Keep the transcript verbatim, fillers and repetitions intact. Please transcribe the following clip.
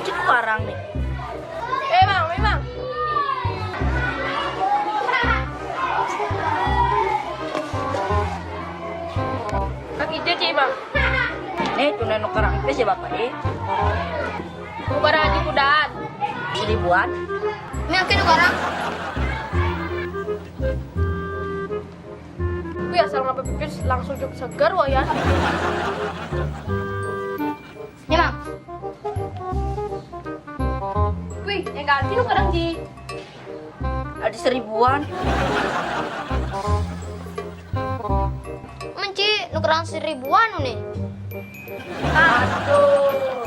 Cik parang nih. Eh, Mang, memang. Kaki cecik, Mang. Nih, tuna nukarang itu si bapak eh. Barang aja kudat. Seribuan. Ini aku nukarang. Wih, asal ngapa pipis langsung cukup segar, wah ya. Ya, Mang. Wih, yang ganti nukarang, Ji. Ada seribuan. Menci nukarang seribuan nih. Aduh.